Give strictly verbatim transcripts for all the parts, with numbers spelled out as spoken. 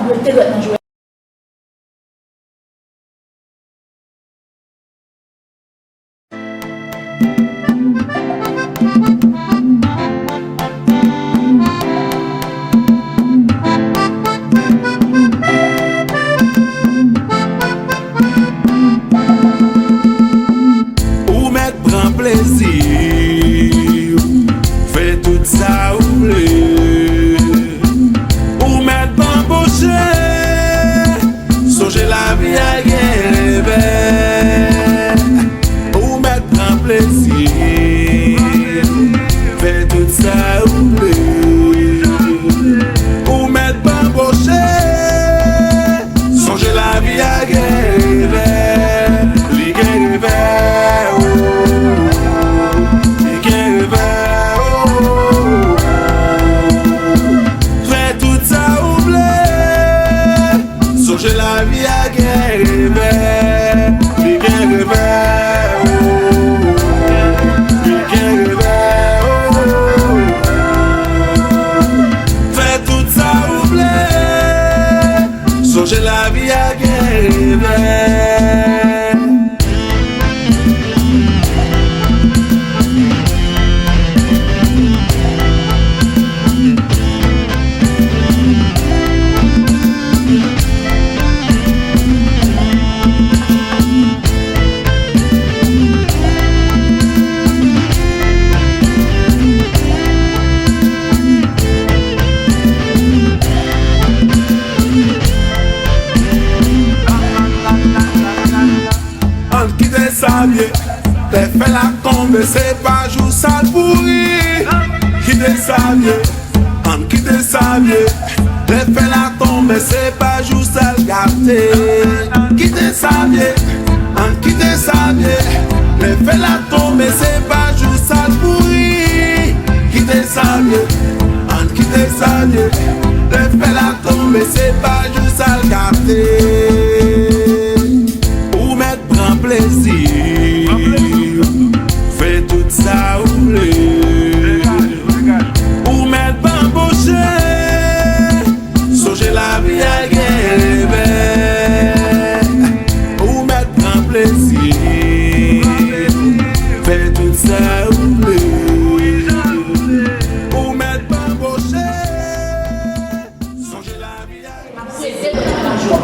Te dwèt nan jwèt. Ou mèt pran plezi w, fè tout sa ou vle. Ou mèt banboche, sonje lavi a gen revè. Ou mèt pran plezi, fè tout sa ou vle. Ou mèt banboche, sonje lavi a gen revè. Li gen revè, oh, li gen revè, oh. Fè tout sa ou vle. Sonje lavi a gen revè, li gen revè, oh, li gen revè, oh. Fè tout sa ou vle, sonje lavi a gen revè. Ann kite sa vye. Lè fè la tonbe, se pa jou sa l pouri. Kite sa vye. Ann kite sa vye. Lè fè la tonbe, se pa jou sa l gate. Kite sa vye. Ann kite sa vye. Lè fè la tonbe, se pa jou sa l pouri. Kite sa vye. Ann kite sa vye. Lè fè la tonbe, se pa jou sa l gate. Ou mèt pran plezi, fè tout sa ou vle. Ou mèt banboche, sonje lavi a gen revè. Ou mèt pran plezi, fè tout sa ou vle. Ou mèt banboche, sonje lavi a. M ap seze dwèt nan jwèt.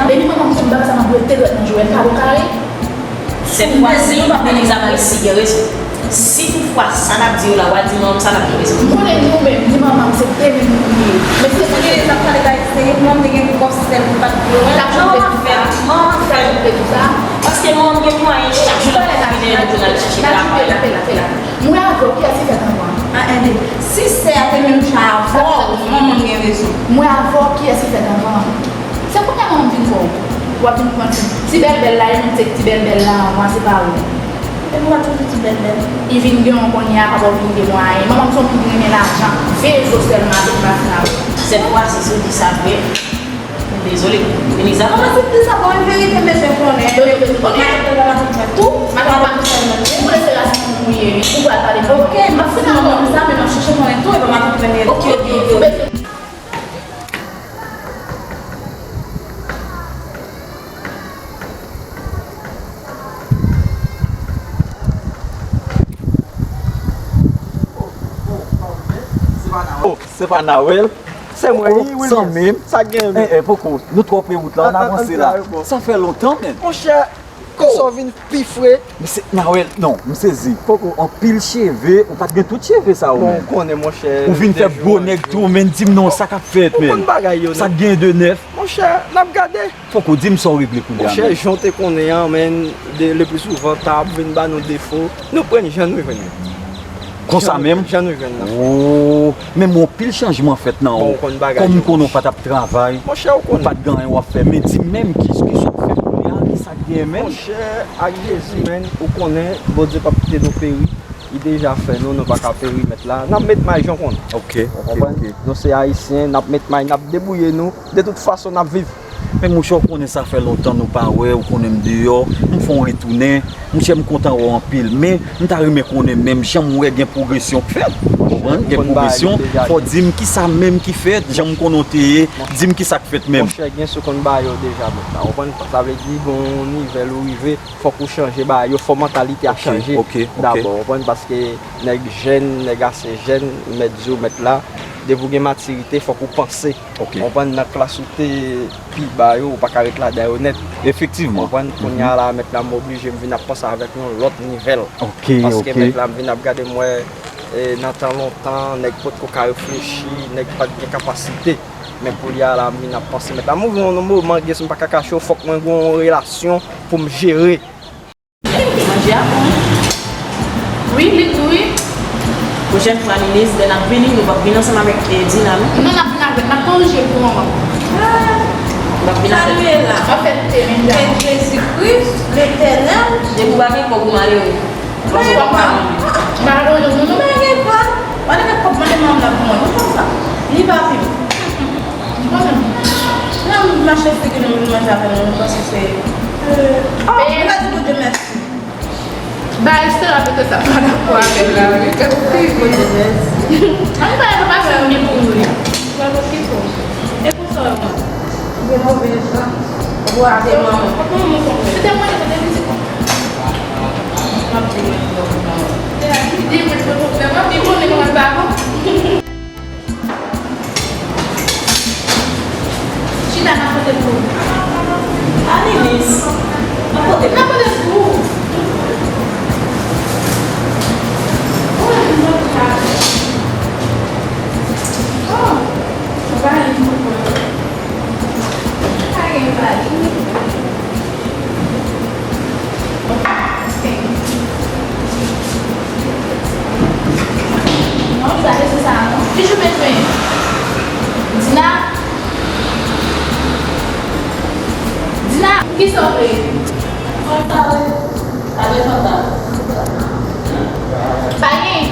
Depi manman m sot bal sa, m ap rete dwèt nan jwèt. M pa bò kare. Sèt fwa si nou p ap gen egzamen isi, gen rezon. Si toutfwa sa n ap di yo la, w a di manman m sa, n ap gen rezon. M konnen nou menm, ni manman m, se de menm nou ye. Men se gen lè n ap pale bagay serye, manman m te gen kòb sèl pou l pa t vle wè. Manman m ap fè, manman m ap fè. Paske manman m gen mwayen chak jou l ap file nou pou n al chèche travay. M wè avè w, kiyès ki fèt anvan? Ah, enben, si sè a te menm jan avè w, manman m gen rezon. M wè avè w, kiyès ki fèt anvan? Se kounye a manman m vin wè w. W ap vin pran ti, ti bèlbèl la, e menm se ti bèlbèl la anvan, se pa ou. E nou pa toujou ti bèlbèl. Li vin gen yon kounye a, papa w vin gen mwayen. Manman m se yon moun ki renmen lajan. Veye zo sèlman avèk machin avè w. Sèt fwa si si w di sa vre. Dezole, Elizabeth. Kòman se di sa? Bon, e verite, m bezwen konnen. Tou, madanm pa bezwen mande. Ou konnen se rasin moun ou ye, wi. Ou pral pale pou mwen. Ok, m ap fini manman sa, men m ap chèche konnen tou, epi m ap konnen. Ok, ok, ok, ok. Oh, se pa Nawèl? Se mwen, wi, Williams. Zanmi m. Sa k gen, men? Eh, eh, poko, nou twò pre wout la, ann avanse la. Sa fè lontan, men. Monchè, kòm sa w vin pi fre. Mesye Nawèl, non, m sezi. Poko. Anpil cheve, ou pa t gen tout cheve sa yo, men. Bon, ou konnen, monchè. Ou vin fè gwo nèg tou, men di m non, sa k ap fèt, men. Ou konn bagay yo, non. Sa k gen de nèf? Monchè, n ap gade. Poko, di m sa w regle kounye a, men. Monchè, jan w te konnen an, men, de, le pli souvan, ta ap vin ba nou defo. Nou pran jan nou jwenn yo. Konsa menm? Jan nou jwenn nan. Oh, men m wè anpil chanjman fèt nan ou. Bon, ou konn bagay yo. Kòm m konnen w pa t ap travay, ou pa t gen anyen w ap fè, men di m menm ki, ki sa w fè kounye a, ki sa k gen, men? Monchè, ak Jezi, men, ou konnen, Bondye p ap kite nou peri. Li deja fè nou, nou pa ka peri mèt la. N ap met may jan w konnen. Ok, ok, ok. Ou konprann? Nou se Ayisyen, n ap met may, n ap debouye nou. De tout fason, n ap viv. Men monchè, ou konnen sa fè lontan nou pa wè, ou konnen m deyò, m fè yon retounen. Monchè, m kontan wè w anpil, men m ta renmen konnen menm jan m wè gen pwogresyon k fèt. Ou Konprann, gen pwomosyon, fò w di m kisa menm ki fèt, jan m konnen w te ye, di m kisa k fèt menm. Monchè, gen sou konn ba yo deja, mèt la. Ou konprann? Sa vle di, gen yon nivèl ou rive, fòk ou chanje ba yo, fò mantalite a chanje dabò, ou konprann? Paske nèg jèn, nèg ase jèn, mèt di w, mèt la, depi w gen matirite, fòk ou panse. Ou konprann, nan klas ou te pi ba yo, ou pa ka ret ladan yo nèt. Efektivman. Ou konprann, kounye a la, mèt la, m oblije m vin ap panse avèk yon lòt nivèl. Paske mèt la, m vin ap gade, m wè, e, nan tan lontan, nèg potko ka reflechi, nèg pa t gen kapasite. Men kounye a la, m vin ap panse, mèt la, m rive yon moman, gen si m pa ka kache w, fòk mwen gen yon relasyon pou m jere. Manje a bon. Wi, li gou, wi. Pwochèn fwa, Lilis, lè n ap vini, nou p ap vin ansanm avèk, eh, Dina, non? Non, n ap vin avè l. N ap korije l pou moman. Ah, n ap vin avè l. Salye la. Anfèt, eh, men ke Jezi Kris, Letènèl. Depi w pa gen kòb, ou malere. Paske w p ap ka. Malere, non, non. Men gen pa. Mande kèk kòb, mande manman la pou mwen. Ou konn sa. Li pa pi. Mwen menm. Nan mache figi nou vin manje avè nou, nou panse se, euh, oh, nou ka di Bondye mèsi. Ba Estela pete sa pa dakò avè l la, wi. Bondye mèsi. An pa yo pa fè m byen pou nou, wi. Mwen okipe w. E konsa w mwen. Gen move jan. Ou ate manman. Se te mwen ki te di. M ap di mwen ki move jan. Di mwen ki move jan. M ap di mwen ki move jan. Chita, n ap pote l pou ou. Anilis, n ap pote l. N ap pote l pou ou. Oh, nou pa gen pou mwen. Pa gen bagay. Non, sa se sa. Ki jou bezwen? Dina? Dina, kisa w vle? Fanta, wi. Pa gen Fanta. Pa gen.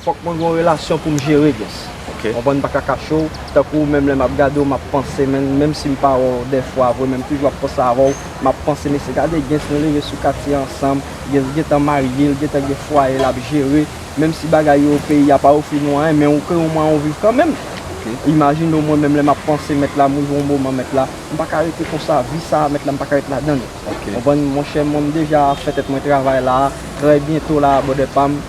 Fòk mwen gen yon relasyon pou m jere, Gens. Ok. Konprann, m pa ka kache w. Tankou menm lè m ap gade w, m ap panse, men, menm si m pa wè w dèfwa vre, men m toujou ap panse avè w. M ap panse, mesye, gade Gens nan leve sou katye ansanm. Gens gentan marye, l gentan gen fwaye l ap jere. Menm si bagay yo peyi a pa ofri nou anyen, men ou kreye yon mwayen ou viv kanmenm. Ok. Imajine w, mwen menm lè m ap panse, mèt la, m rive yon moman, mèt la, m pa ka rete konsa, vi sa a, mèt la, m pa ka ret ladan l. Ok. Konprann, monchè, mwen, m deja fè tèt mwen travay la, trè byento la, brother pa m,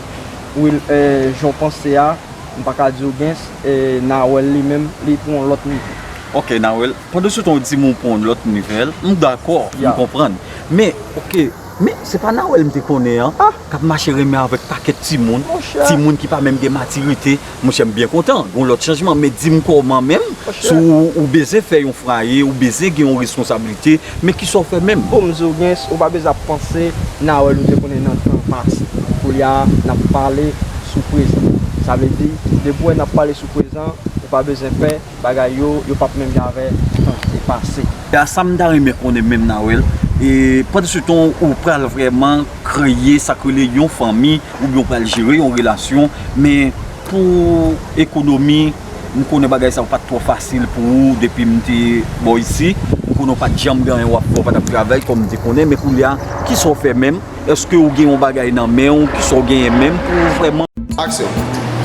Will, eh, jan w panse a, m pa ka di w Gens, eh, Nawèl li menm, li pou yon lòt nivo. Ok, Nawèl, pandan se tan w di m ou pou yon lòt nivo, m dakò, m konprann. Men, ok, men se pa Nawèl m te konnen an, k ap mache renmen avèk pakèt timoun, timoun ki pa menm gen matirite. Monchè, m byen kontan, gen yon lòt chanjman, men di m kòman menm, si w, ou bezwen fè yon fwaye, ou bezwen gen yon responsablite, men kisa w fè menm? Bon, m di w, Gens, ou pa bezwen ap panse Nawèl ou te konnen nan tan pase. Koulye a, n ap pale sou prezan. Sa vle di, depi w wè n ap pale sou prezan, ou pa bezwen pè, bagay yo, yo p ap menm jan avè tan ki te pase. E a sa m ta renmen konnen menm, Nawèl, e pandan se tan ou pral vrèman kreye sa k rele yon fanmi, oubyen ou pral jere yon relasyon, men pou ekonomi, m konnen bagay sa yo pa t twò fasil pou ou depi m te bò isi. M konnen w pa t janm gen anyen w ap fè, w pa t ap travay kòm m te konnen, men koulye a, kisa w fè menm? Èske w gen yon bagay nan men w, kisa w genyen menm pou w vrèman? Aksyon.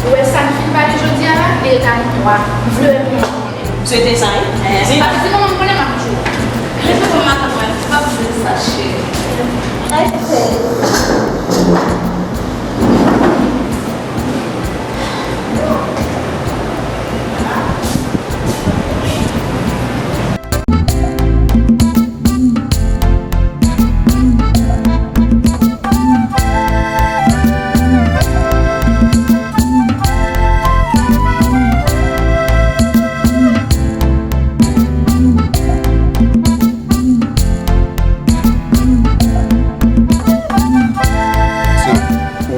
Ou wè sa n fin pale jodi a la, e ta nou twa. M vle wè kòman w konnen. M swete sa, wi. Di. Paske si kòman m konnen, m ap di w. Men se pou matant mwen, m ap di w sa, cheri. Ay, cheri.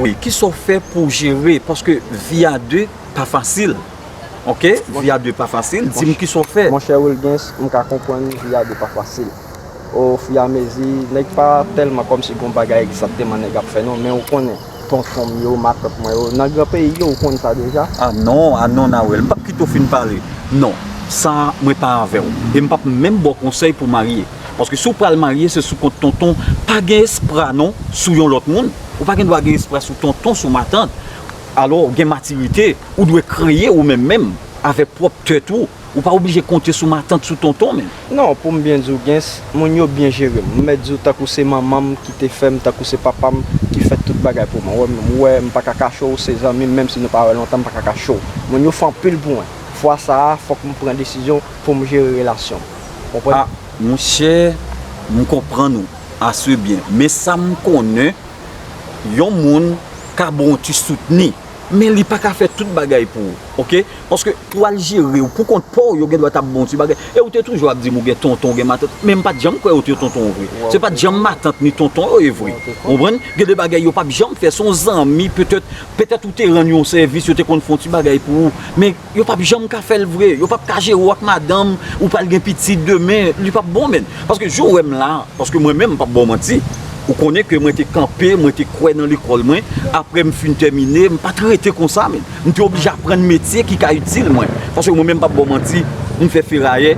Wi, kisa w fè pou w jere? Paske vi a de pa fasil. Ok? Vi a de pa fasil. Di m kisa w fè. Monchè Wilgens, m ka konprann vi a de pa fasil. Ofiramezi, nèg pa tèlman kòmsi gon bagay egzakteman nèg ap fè non, men ou konnen, Tonton m yo, matant mwen yo, nan gran peyi yo, ou konn sa deja. Ah non, ah non, Nawèl, m p ap kite w fin pale. Non, sa, mwen pa avè w. E m p ap menm ba w konsèy pou w marye. Paske si w pral marye, se sou kont tonton. Pa gen espwa non sou yon lòt moun. Ou pa gen dwa gen espwa sou tonton, sou matant. Alò, gen matirite, ou dwe kreye ou menm menm, avèk pwòp tèt ou. Ou pa oblije konte sou matant, sou tonton menm. Non, pou m byen di w, Gens, moun yo byen jere m. M mèt di w tankou se manman m ki te fè m, tankou se papa m ki fè tout bagay pou mwen. Ou wè, m pa ka kache w, se zanmi m, menm si nou pa wè lontan, m pa ka kache w. Moun yo fè anpil pou mwen. Fwa sa a, fòk m pran desizyon pou m jere relasyon m. Konprann? Ah, monchè, m konprann ou ase byen. Men sa m konnen, yon moun ka ba w yon ti soutni, men li pa ka fè tout bagay pou ou, oke? Paske pou al jere w pou kont pa w, yo gen dwa t ap ba w yon ti bagay. E ou te toujou ap di m ou gen tonton, ou gen matant, men m pa t janm kwè yo te tonton w vre. Se pa t janm matant ni tonton yo ye vre. Konprann? Gen de bagay yo p ap janm fè. Se yon zanmi, petèt, petèt ou te rann yo yon sèvis, yo te konn fè yon ti bagay pou ou, men yo p ap janm ka fè l vre. Yo p ap ka jere w ak madanm, ou pral gen pitit demen, li p ap bon, menn. Paske jou w wè m la, paske mwen menm, m p ap ba w manti, ou konnen ke mwen te kanpe, mwen te kwè nan lekòl mwen, apre m fin tèmine, m pa t rete konsa, menn. M te oblije aprann metye ki ka itil mwen. Paske mwen menm, m p ap ba w manti, m fè ferayè,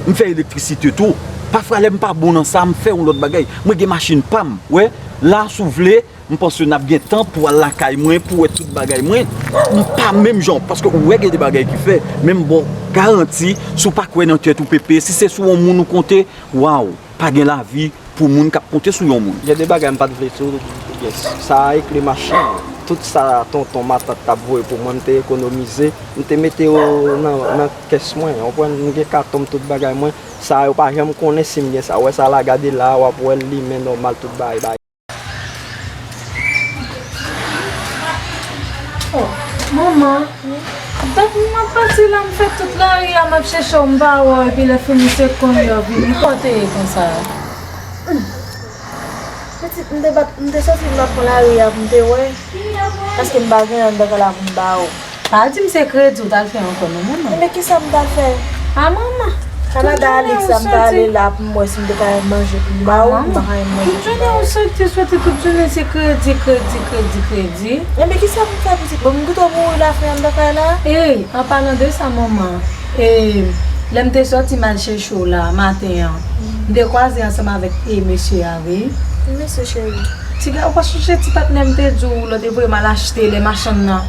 m fè elektrisite tou. Pafwa, lè m pa bon nan sa, m fè yon lòt bagay. Mwen gen machin pa m, wè, la, si w vle, m panse n ap gen tan pou al lakay mwen, pou wè tout bagay mwen. Nou pa menm jan, paske ou wè gen de bagay ki fè, men m ba w garanti, si w pa kwè nan tèt ou, Pepe, si se sou yon moun ou konte, waw, pa gen lavi pou moun k ap konte sou yon moun. Gen de bagay m pa t vle di w, Gens. Sa a e kle machin. Tout sa tonton matant t ap voye pou mwen, m te ekonomize, m te mete yo nan, nan kès mwen, w konprann, m gen katon m, tout bagay mwen. Sa yo pa janm konnen si m gen sa. Ou wè sa la, gade la, w ap wè l limen nòmal, tout bagay. Oh, manman, dat m ap pati la, m fè tout lari a, m ap chèche w, m pa wè w, epi lè fini se konn lè w vini. Kote w ye konsa? Hmm. Pitit, m te bat, m te soti, m t ap pran lari a pou m te wè, paske m pa gen anndan kay la pou m ba w. Pa di m se kredi w t al fè ankò non, manman. Enben, kisa m t al fè? A, manman. Kanada Alix la, m t ale la pou m wè si m te ka jwenn manje pou m ba w, m pa ka jwenn manje pou m ba w. Tout jounen ou soti, soti, tout jounen se kredi, kredi, kredi, kredi. Enben, kisa pou m fè, pitit? Bon, m kite w mouri lafen anndan kay la? Ey, an palan de sa, manman, e, lè m te soti m al chèche w la, maten an, m te kwaze ansanm avèk, e, mesye a, wi. Mesye cheri. Ti ga, ou pa sonje ti patnè m te di w lòt, e, voye m al achte lè machann nan,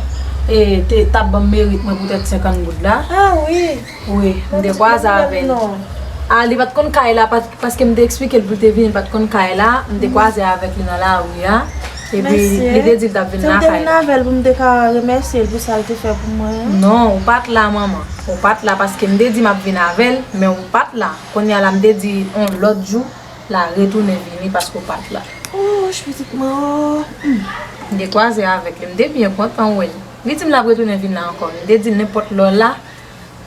e, te, t ap ban m merit mwen poutèt senkant goud la? A, wi. Wi, m te kwaze avè l. A, li pa t konn kay la, pa, paske m te eksplike l pou l te vini, li pa t konn kay la. M te kwaze avèk li nan lari a. Epi, li te di l t ap vin lakay la. Se ou te vin avè l pou m te ka remèsye l pou sa l te fè pou mwen an? Non, ou pa t la, manman. Ou pa t la, paske m te di m ap vin avè l, men ou pa t la. Kounye a la, m te di yon lòt jou, l a retounen vini paske ou pa t la. Ouch, pitit mwen, o. M te kwaze avèk li, m te byen kontan wè l. Li di m l ap retounen vin la ankò. M te di l nenpòt lè w la,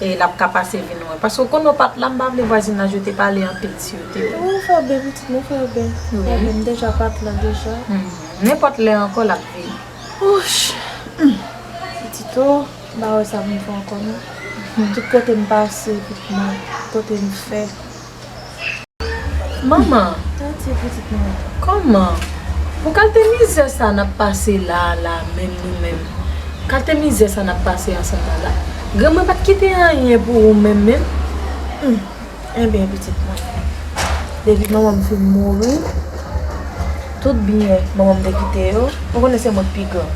e l ap ka pase vin wè. Paske w konnen w pa t la, m pa vle vwazinaj yo te pale anpil si yo te wè. Ou fè byen, pitit mwen, ou fè byen. Ou fè byen, m deja pa t la deja. Nenpòt lè ankò, l ap vini. Ouch! Pitit o, m pa wè sa pou m fè ankò non. Tout kote m pase, pitit mwen, kote m fè. Manman, kòman? Pou kalte mizè sa n ap pase la a la, menm nou menm, kalte mizè sa n ap pase ansanm la la, granmwen pa t kite anyen pou ou menm menm? Enben, pitit mwen, depi manman m fin mouri, tout byen manman m te kite yo, ou konnen se mwen k pi gran.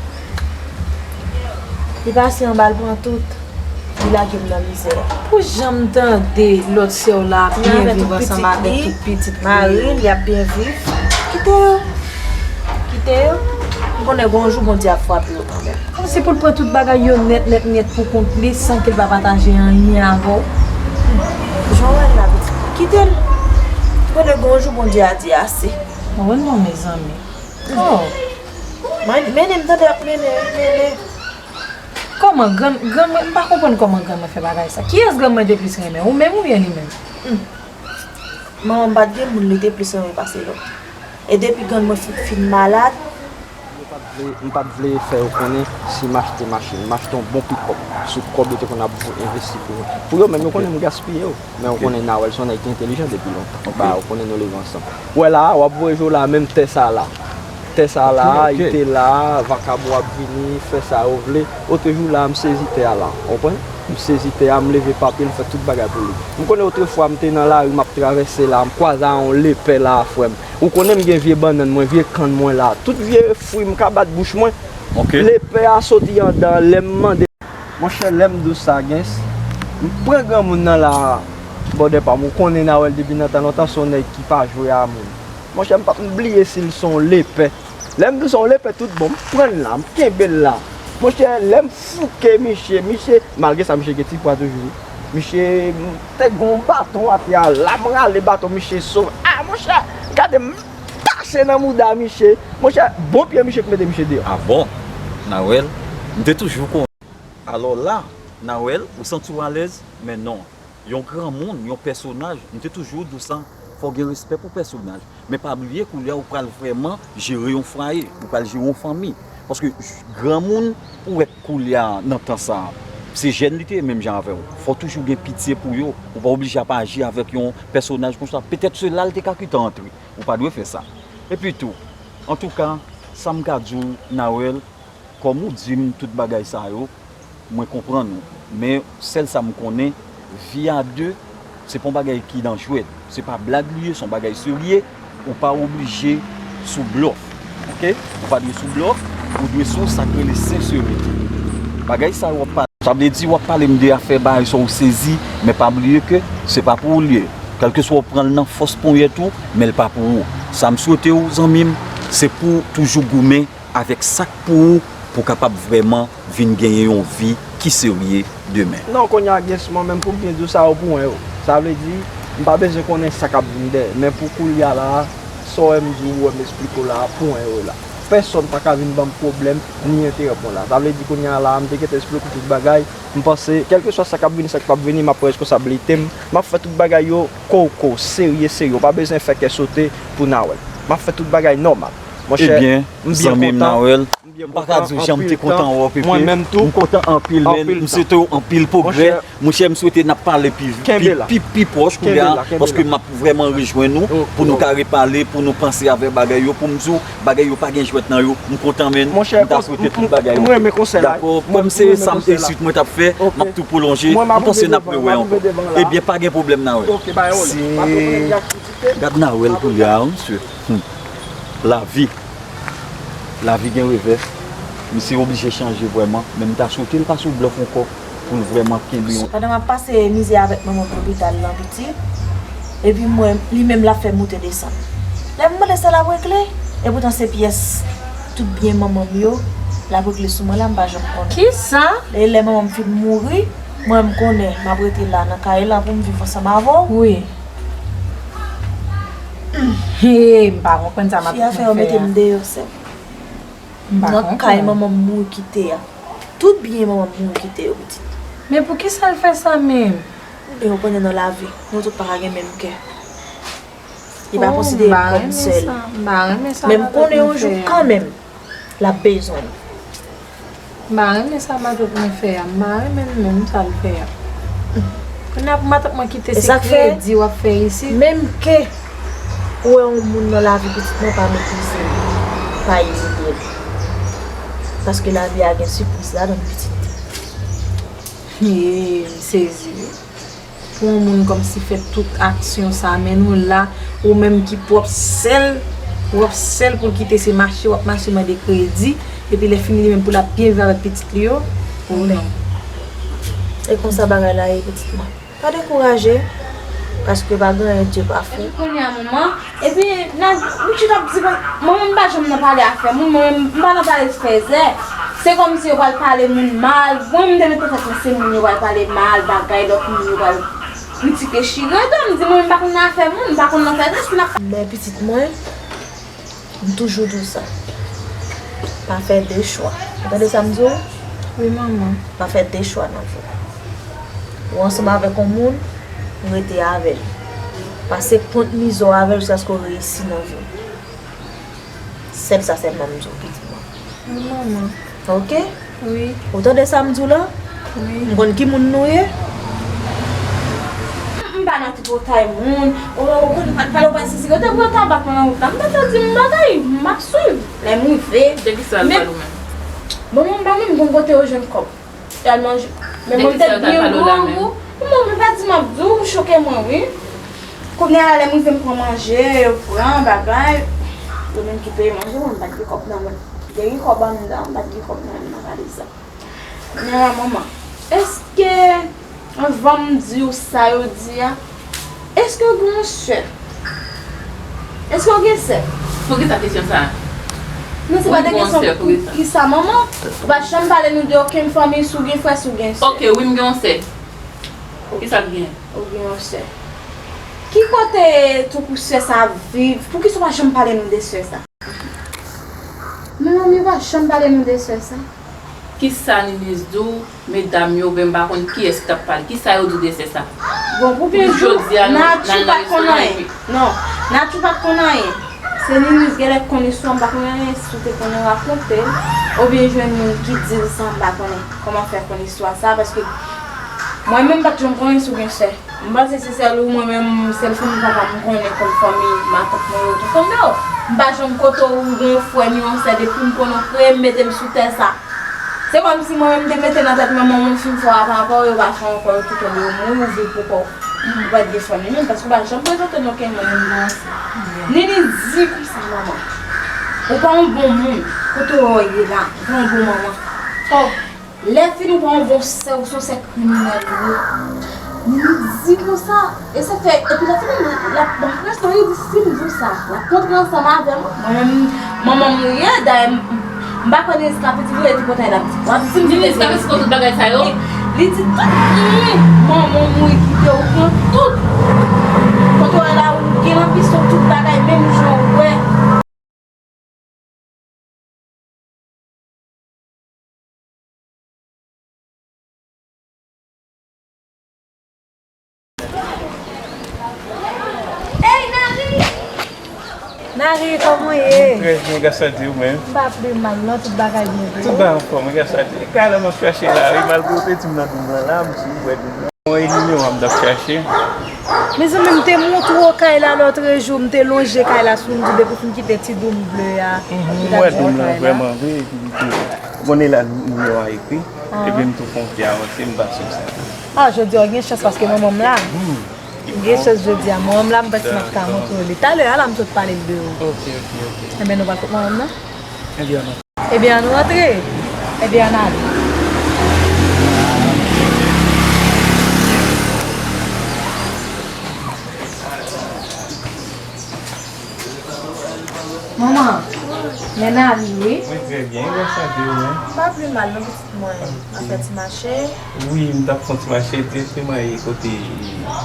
Li pase anba, l pran tout. Li lage m nan mizè. Pou jan m tande lòt sè w la ap byen viv ansanm avèk tout pitit li. Mari l, y ap byen viv. Kite yo. Kite yo. M konnen gon jou Bondye ap frape yo kanmenm. Kòmsi pou l pran tout bagay yo nèt, nèt, nèt pou kont li san ke l pa pataje anyen avè w. Jan w wè l la, pitit. Kite l. M konnen gon jou Bondye a di ase. Mwen non, mezanmi. Oh. Mennen m tande ap mennen, mennen. Kòman grann, grann mwen, m pa konprann kòman grann mwen fè bagay sa. Kiyès grann mwen te plis renmen, ou menm oubyen li menm? Hmm. Manman m pa t gen moun li te plis renmen pase lòt. E depi grann mwen fin, fin malad. M pa t vle, m pa t vle fè yo konnen si m achte machin, m achte yon bon pikòp sou kòb yo te konn ap envesti pou mwen. Pou yo menm, yo konnen m gaspiye yo. Men ou konnen Nawèl se yon nèg ki entèlijan depi lontan. Ba, ou konnen nou leve ansanm. Ou wè la a, w ap voye je w la, menm tè sa a la. Tè sa la, li te la, vakabon ap vini, fè sa yo vle. Otrejou la, m sezi tè a la, w konprann? M sezi tè a, m leve papye l, m fè tout bagay pou li. M konnen otrefwa, m te nan lari, m ap travèse la, m kwaze a yon lepè la, frè m. Ou konnen m gen vye bannann mwen, vye kann mwen la. Tout vye fwi m ka bat bouch mwen. Lepè a soti anndan, lè m mande. Monchè, lè m di w sa, Gens, m pran granmoun nan la, bòdè pa m. Ou konnen Nawèl depi nan tan lontan, se yon nèg ki pa jwe a moun. Monchè, m p ap bliye si l se yon lepè. Lè m di w se yon lepè tout bon, m pran l la, m kenbe l la. Monchè, lè m fouke miche, miche, malgre sa, miche gen ti pwa toujou. Miche, m te gen yon baton atè a la, m rale baton miche sove. A, monchè, gade m tache nan mouda miche. Monchè, bon pye miche k mete miche deyò. A bon? Nawèl, m te toujou konnen. Alò la, Nawèl, ou santi w alèz? Men non. Yon granmoun, yon pèsonaj, m te toujou di w sa, fò w gen respè pou pèsonaj. Men pa bliye, koulye a ou pral vrèman jere yon fwaye, ou pral jere yon fanmi. Paske j- granmoun, ou wè koulye a nan tan sa a, se jèn li te ye menm jan avè w. Fò w toujou gen pitye pou yo. Ou pa oblije ap aji avèk yon pèsonaj konsa. Petèt se la l te ka kite antre. Ou pa dwe fè sa. Epi tou, antouka, sa m ka di w, Nawèl, kòm ou di m tout bagay sa yo, mwen konprann ou. Men sèl sa m konnen, vi a de, se pa yon bagay ki nan jwèt. Se pa blag li ye, se yon bagay serye. Ou pa oblije sou blòf. Oke? Ou pa dwe sou blòf, ou dwe sou sa k rele senserite. Bagay sa yo w ap pale. Sa vle di w ap pale m de afè bagay sa w sezi, men pa bliye ke se pa pou ou l ye. Kèlkeswa w pran l nan fòs ponyèt ou, men l pa pou ou. Sa m swete w, zanmi m, se pou w toujou goumen avèk sa k pou ou, pou w kapab vrèman vin genyen yon vi ki serye demen. Non, kounye a, Gens, mwen menm pou m byen di w sa yo pou mwen yo. Sa vle di, m pa bezwen konnen sa k ap vin dèyè. Men pou koulye a la, sa w wè m di w, ou wè m esplike w la, pou mwen yo la. Pèsonn pa ka vin ban m pwoblèm, ni entewòp mwen la. Sa vle di kounye a la, m te gentan esplike w tout bagay. M panse, kèlkeswa sa k ap vini, sa k p ap vini, m ap pran reskonsablite m. M ap fè tout bagay yo kou kou, serye serye. Ou pa bezwen fè kè sote pou Nawèl. M ap fè tout bagay nòmal. Monchè, m byen kontan. Ebyen, zanmi m Nawèl, m pa ka di w jan m te kontan wè w, Pepe. Mwen menm tou. M kontan anpil, men m swete w anpil pwogrè. Monchè, m swete n ap pale pi, pi, pi, pi pwòch kounye a, paske m ap vrèman rejwenn ou, pou nou ka repale, pou nou panse avè bagay yo, pou m di w, bagay yo pa gen jwèt nan yo. M kontan, men m ta swete tout bagay yo. Dakò, kòm se sa m te swit mwen t ap fè, m ap tou pwolonje. M panse n ap rewè ankò. Ebyen, pa gen pwoblèm, Nawèl. Se, gad Nawèl kounye a, wi, mesye. Lavi. Lavi gen revè. Misye oblije chanje vrèman. Men m ta swete l pa sou blòf ankò pou l vrèman kenbe yon. Pandan m ap pase mizè avèk manman m lopital lan, pitit, epi m wè li menm l ap fè moute desann. Lè m mande sa l ap regle, epoutan se pyès tout byen manman m yo l ap regle sou mwen la, m pa janm konnen. Kisa? E lè manman m fin mouri, mwen m konnen m ap rete la nan kay lan pou m viv ansanm avè w. Wi. He, m pa konprann sa m ap fè a. Fi a fè yo mete m deyò, sè m. M pa konprann. Nan kay manman m mouri kite a. Tout byen manman m mouri kite yo, pitit. Men poukisa l fè sa menm? Ebyen, ou konnen nan lavi, nou tout pa ka gen menm kè. Li pa konsidere m kòm sè l. Oh, m pa renmen sa, m pa renmen sa. Men m konnen yon jou kanmenm, l ap bezwen m. M pa renmen sa matant mwen fè a. M pa renmen l menm sa l fè a. Kounye a pou matant mwen kite se kredi w ap fè isit. Menm ke ou wè yon moun nan lavi pitit mwen pa meprize l, pa imilye l. Paske lavi a gen sipriz ladan l, pitit. Ye, m sezi wi. Pou yon moun kòmsi fè tout aksyon sa, men nou la, ou menm ki pwòp sèl, pwòp sèl pou l kite se mache w ap mache mande kredi, epi lè fini li menm pou l ap byen viv avèk pitit li yo, ou non. E konsa bagay la ye, pitit mwen. Pa dekouraje, paske pa gen anyen Dye pa fè. Epi kounye a, manman, epi nan, pitit ap di, mwen menm m pa janm nan pale afè moun, mwen menm m pa nan pale fèzè. Se kòmsi yo pral pale moun mal. Mwen menm m te met nan tèt mwen se moun yo pral pale mal, bagay lòt moun yo pral kritike chire do m, di mwen m pa konn nan afè moun, m pa konn nan fèzè, si n ap. Men pitit mwen, m toujou di w sa. Pa fè de chwa. Ou tande sa m di w? Wi, manman. Pa fè de chwa nan vi w. Ou ansanm avèk yon moun, rete avè l. Pase kont mizè w avè l jiskaske w reyisi nan vi w. Sèl sa sèlman m di w, pitit mwen. Wi, manman. Oke? Wi. Ou tande sa m di w la? Wi. M konn ki moun nou ye? M pa Nan tripotay moun, ou, ou konn pa t pale, ou pa t sisi, yo te pran tabak nan wout la. M pa t di m bagay, m ap swiv. Lè m rive, de ki sa l pale ou menm? Bon, mwen, m pa menm gon kote yo jwenn kòb. Y al manje. Men mwen, m te byen grangou. Mwen, mwen pa di m ap di w, ou choke mwen, wi. Kounye a, lè m rive, m pran manje, yo pran bagay. Yo menm ki peye manje, mwen, m pa t gen kòb nan men m. Te gen kòb anndan, m pa t gen kòb nan men m nan valiz la. Kounye a, manman, èske, anvan m di w sa yo di a, èske w gen yon sè? Èske w gen sè? Poukisa kesyon sa a? Non, se pa de kesyon. Poukisa, manman? Ou pa janm pale nou de okenn fanmi, si w gen frè, si w gen sè. Ok, wi, m gen yon sè. Poukisa l gen? Ou gen yon sè. Ki kote tankou sè sa ap viv? Poukisa w pa janm pale nou de sè sa? Manman, ou pa janm pale nou de sè sa. Kisa Ninis di w, medam yo, oubyen m pa konn kiyès ki t ap pale? Kisa yo di w de sè sa? Bon, pou byen di w, Natchou pa t konn anyen. Non, Natchou pa t konn anyen. Se Ninis genlè k konn istwa, m pa konn anyen, si w te konnen rakonte l, oubyen jwenn moun ki di l sa, m pa konnen kòman fè konn istwa sa, paske mwen menm m pa t janm konnen si w gen sè. M panse se sèl ou mwen menm, sèl fanmi papa m konnen kòm fanmi matant mwen yo tou konn yo. M pa janm kote w gen yon frè ni yon sè, depi m konnen w kreye m, mete m sou tè sa. Se kòmsi mwen menm m te mete nan tèt mwen, manman m fin fè w apa, apa w, yo pa fè w ankò, yo tou konn yo mouri, ou viv pou kò w. Ou pa t gen fanmi menm, paske w pa janm prezante n okenn moun. Nini di konsa, manman. Ou pa yon bon moun, kote w ye la, ou pa yon bon manman. Oh. Lè fini ou pa yon bon sè, ou se yon sè kriminèl ou ye. Li di konsa, e sa fè, epi lè fini, l ap, l ap prese, li di si m di w sa, l ap kontre ansanm avè m. Mwen menm, manman m ou ye, dayè, m, m pa kwè Ninis ka piti vre, li kontan l ap di. W ap di m Ninis ka piti pou tout bagay sa yo? Li di tout, wi, manman m ou kite ou pran tout. Kote w la, ou gen lanbisyon tout bagay, menm jan ou wè. Nari, kòman w ye? Trè byen, gras a Dye, ou menm? M pa pi mal, non, tout bagay byen vre. Tout bagay anfòm, gras a Dye. Kay la m ap chache la, wi, malgre w te di m nan doum lan la, m di w wè doum lan. Mwen, e nimewo a m t ap chache. Mezanmi, m te montre w kay la lòtrejou, m te lonje kay la sou m, m di depi w fin kite ti doum ble a. Mhm, m wè doum lan vrèman vre, epi m te konnen la nimewo a ekri, epi m tou fè yon ti avanse, m pase w sa. Ah, jodi a w gen chans paske manman m la. M gen chans jodi a, manman m la, m panse m ap ka montre w li. Talè a la, m sot pale l de ou. Ok, ok, ok. Enben, nou pral kot manman m nan? Enben, ann. Ebyen, ann rantre. Ebyen, ann ale. Manman, men Nani, wi. Mwen trè byen, gras a Dye, ou menm? M pa pi mal, non, pitit mwen. M ap fè ti mache. Wi, m t ap fè yon ti mache, egzakteman, e kote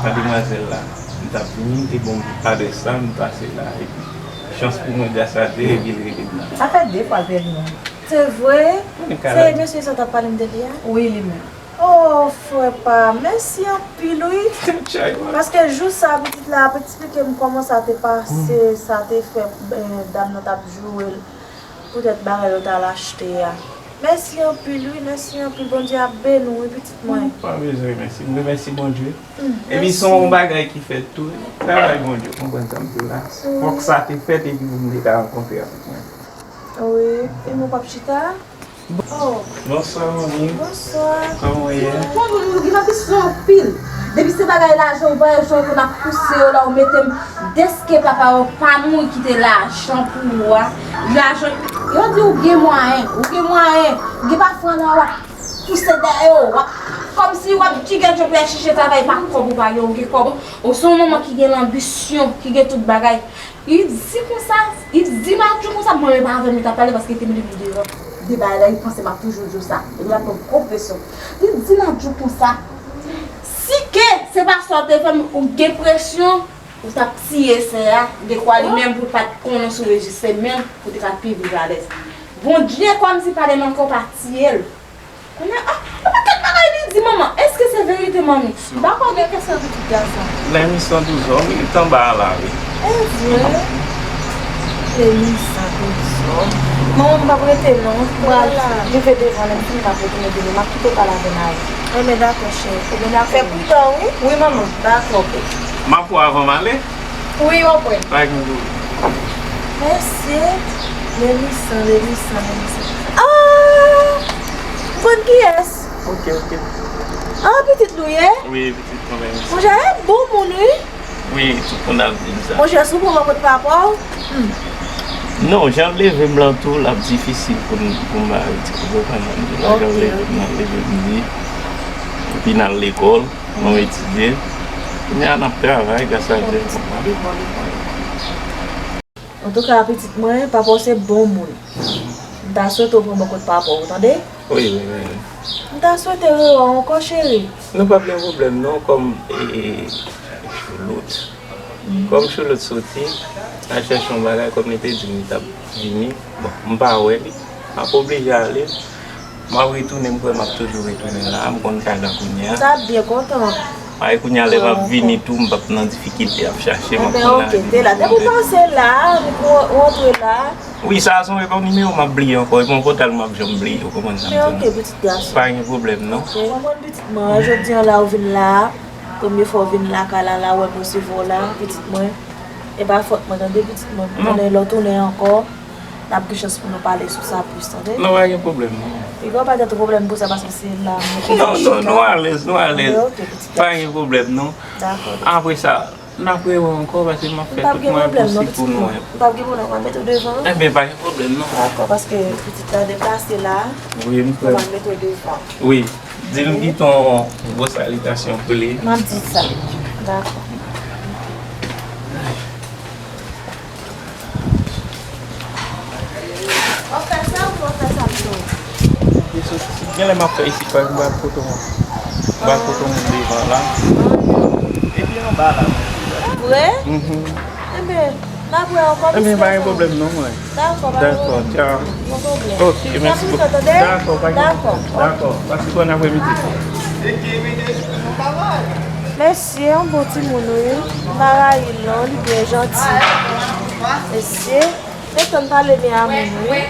mademwazèl la. M t ap vini, e bon, adrès la, m pase la, epi chans pou mwen, gras a Dye, epi l rele m la. Sa fè de fwa l te vini. Se vre? Se mesye sa w t ap pale m de li a? Wi, li menm. Oh, frè pa m, mèsi anpil, wi. Paske jou sa, pitit la ap eksplike m kòman sa te pase, sa te fè, eh, dam nan t ap joure l poutèt bagay yo t al achte a. Mèsi anpil, wi, mèsi anpil. Bondye ap beni w, wi, pitit mwen. Pa bezwen remèsye m, remèsye Bondye. Epi se yon bagay ki fèt tou, wi. Travay Bondye, w konprann sa m di w la. Fòk sa te fèt epi pou m te ka rankontre avèk mwen. Wi, e mwen p ap chita? Oh. Bonswa, manmi. Bonswa. Kòman w ye? Bon, nou gen anbisyon anpil. Depi se bagay lajan, ou pa wè jan yo konn ap pouse yo la, ou mete m. Dèske papa w pa mouri kite lajan pou ou a. Lajan, yo di ou gen mwayen, ou gen mwayen. Ou gen pa fran nan w ap pouse dèyè yo, w ap, kòmsi w ap jigèt yo pou y al chèche travay, pa kòb ou pa gen, ou gen kòb. Ou se yon manman ki gen lanbisyon, ki gen tout bagay. Li di konsa, li di Nadjou konsa, mwen menm avè m li t ap pale paske li te mete m devan de bagay la, li panse m ap toujou di w sa. Epi l ap ban m gwo presyon. Li di Nadjou konsa, si ke se pa sa w te fè m, ou gen presyon, ou t ap tiye sè a, dekwa li menm pou l pa t konnen sou rejis, se menm pou te ka pi viv alèz. Bondye kòmsi pale m ankò pa tiye l. Kounye a, ah, yon pakèt bagay li di, manman. Èske se verite, manmi? M pa kwè w gen kè sèvi tout gason. Lè mi san douz zòm, li t anba a la, wi. E vre? Lè mi san douz zòm. Manman, m p ap rete non. M pral rive devan, lè m fini m ap retounen vini. M ap kite w pale avè Mayi. Enben, dakò, cheri. Enben, dakò. Fè pridan, wi. Wi, manman. Dakò, bebe. M ap wè w avan m ale. Wi, w ap wè. Pa gen pwoblèm. Mesye, Lemisan, Lemisan, Lemisan. Ah! M konn kiyès. Ok, ok. Ah, pitit nou ye? Wi, pitit mwen menm. Monchè, bon moun, wi. Wi, tout moun ap di m sa. Monchè, si w pran bò kot papa w. Hmm. Non, jan l leve m lan tou, l ap difisil pou m, pou m ba l ti kou, konprann? Jan l leve m, l ap leve m byen. Epi n al lekòl, nou etidye. Kounye a n ap travay, gras a Dye. Antouka, pitit mwen, papa w se bon moun. M ta swete w pran bò kot papa w, tande? Wi, wi, wi, wi. M ta swete rewè w ankò, cheri. Nou p ap gen pwoblèm, non, kòm, e, e, Choulout. Kòm Choulout soti, al chèche yon bagay, kòm li te di m li t ap vini. Bon, m pa wè li. M ap oblije ale. M ap retounen, m kwè m ap toujou retounen la. M konn kay la kounye a. M t ap byen kontan. Ay, kounye a, lè m ap vini tou, m p ap nan difikilte ap chache m ap konn la. Enben, ok, te la. Depi w pase la, depi w rantre la. Wi, sa a se yon, e pa yon nimewo m ap bliye ankò. E pa yon pòtay m ap janm bliye, ou konprann sa m di w. Men ok, pitit gason. Pa gen pwoblèm, non. Ok. Ou konprann, pitit mwen, jodi a la, ou vin la. Premye fwa w vin lakay la, la, w wè m resevwa w la, pitit mwen. E pa fòt mwen, tande, pitit mwen. M konnen lè w tounen ankò, n ap gen chans pou nou pale sou sa plis, tande? Non, pa gen pwoblèm, non. Piga w pa gen twòp pwoblèm pou sa, paske se la m. Non, non, nou alèz, nou alèz. Ok, pitit gason. Pa gen pwoblèm, non. Dakò, pitit. Apre sa, n ap rewè ankò, paske m ap fè tout mwayen posib pou nou wè. M p ap gen pwoblèm, m ap mete w devan. Enben, pa gen pwoblèm, non. Dakò, paske pitit la deplase la. Wi, m kwè. M ap mete w devan. Wi. Di l m kite yon gwo salitasyon pou li. M ap di sa. Dakò. W ap fè sa ou w ap fè sa pito? Li soti. Genlè m ap fè isit, paske m pral kote yon, m pral kote yon moun devan la. Epi anba la. Vre? Mhm. Enben, n ap wè ankò. Enben, pa gen pwoblèm non, mwen. Dakò, pa gen pwoblèm. Dakò, tchao. Pa gen pwoblèm. Ok, mèsi bokou. Dakò, pa gen pwoblèm. Dakò, pase bòn apremidi. Mesye, yon bon timoun, wi. M pa rayi l non, li byen janti. Mesye, gentan pale byen a moun, wi.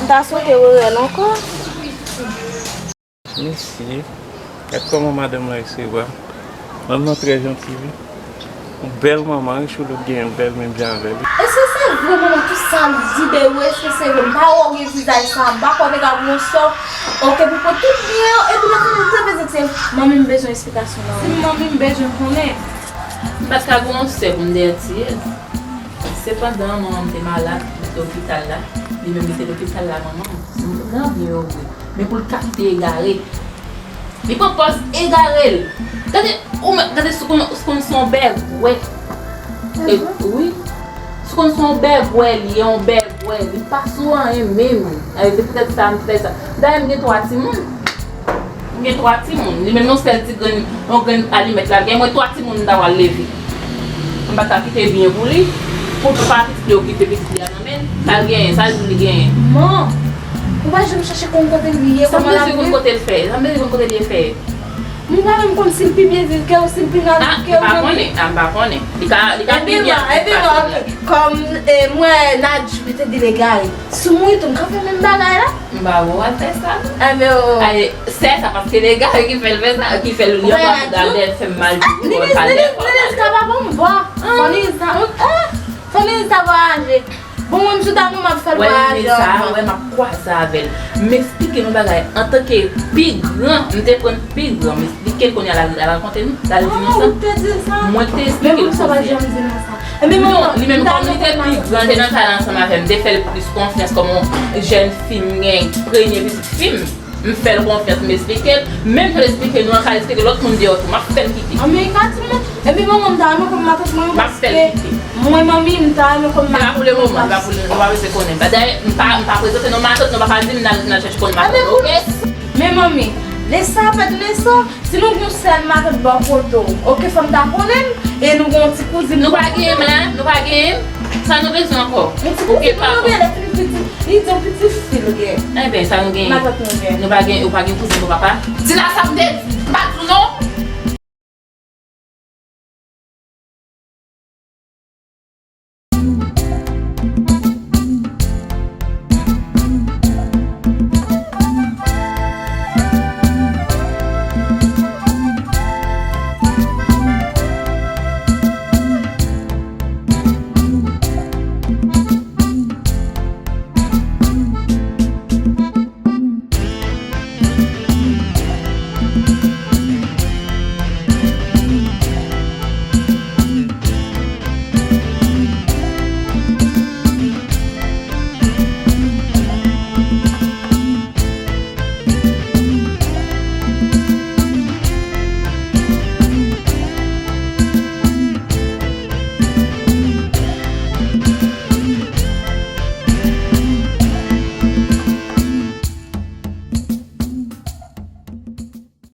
M ta swete rewè l ankò. Mesye, gad kòman madanm lan resevwa m. Madanm lan trè janti, wi. Yon bèl manman, wi, Choulout gen yon bèl menm jan avè l. Èske se vre, manman, tout sa l di de ou, èske se vre? M pa wè w gen vizaj sa, m pa kwè w te ka pran yon sò. Ok, pou pran tout byen yo, epi lè fini, m te bezwen se manmi m bezwen eksplikasyon nan. Si manmi m bezwen konnen, m pa t ka gen yon sè pou m dèyè tiye l. Sepandan, manman m te malad, li te lopital la. Li menm, li te lopital la, manman m. Si m te gen anvi yo vre. Men pou l ka kite egare. Li pran pòz egare l. Gade, ou menm, gade si w konn, si w konn se yon bègwè. E, wi. Si w konn se yon bègwè, li yon bègwè. Li pa sou anyen menm. E, se poutèt sa m fè sa. Dayè, m gen twa timoun. M gen twa timoun. Li menm yon sèl ti grenn, yon grenn alimèt la l gen. Mwen twa timoun m ta pral leve. M pa ta kite byen pou li. Pou pa pitit li okipe pitit li a nan men l. Sa l genyen, sa l di li genyen. Man, ou pa janm chèche konn kote li ye, kòman l ap viv? Sa m bezwen konn kote l fè? Sa m bezwen konn kote l ye fè? M pa menm konn si l pi byen viv ke w, si l pi mal viv ke w, manmi. Ah, m pa konnen, ah, m pa konnen. Li ka, li ka pi byen viv pase m la. Kòm, eh, mwen, Nadjou te di l egare. Si w mouri tou, m ka fè menm bagay la? M pa wè w al fè sa, non. Enben, o. Ay, sè sa, paske l egare ki fè l fè sa, ki fè l, li anba pou gade l fè m mal toujou, bon, pa dèfwa. Nenez ka pa ban m vwa. Fò Nenez ta, ah, fò Nenez ta vwayaje. Bon, mwen, m sou ta nou, m ap fè l vwayaje ankò. Wè, sa, wè, m ap kwaze avè l. M eksplike l yon bagay. Antanke pi gran, m te pran pi gran, m eksplike l kounye a, l al rakonte nou, l al di nou sa. Ah, ou te di l sa? Mwen te eksplike l konsa. Men pou sa pa janm di nou sa. Ebyen, non, li menm kòm li te pi gran, te nan kay la ansanm avè m, m te fè l plis konfyans kòm yon jèn fi m gen premye pitit fi m. M fè l konfyans, m eksplike l. Menm jan l eksplike nou an, ka eksplike lòt moun deyò tou. M ap fè l kite. Anmwey, ka di mwen. Epi manman m ta renmen konn matant mwen yo paske mwen manmi m ta renmen konn matant mwen. Li pa pou le moman, li pa pou le, nou pa bezwen konnen. Dayè, m pa, m pa prezante non matant, nou pa ka di m n al, n al chèche konn matant, oke? Men manmi, lè sa fèt lè sa, si nou gen yon sèl matant bò kote w, oke, fò m ta konnen l, e nou gen yon ti kouzin. Nou pa genyen m la, nou pa genyen m. Sa nou bezwen ankò? Yon ti kouzin nou gen, lè fini pitit, li di yon pitit fi l gen. Enben, sa nou genyen? Matant nou gen. Nou pa gen, ou pa gen kouzin pou papa? Di la sa m te di, m pa di w non.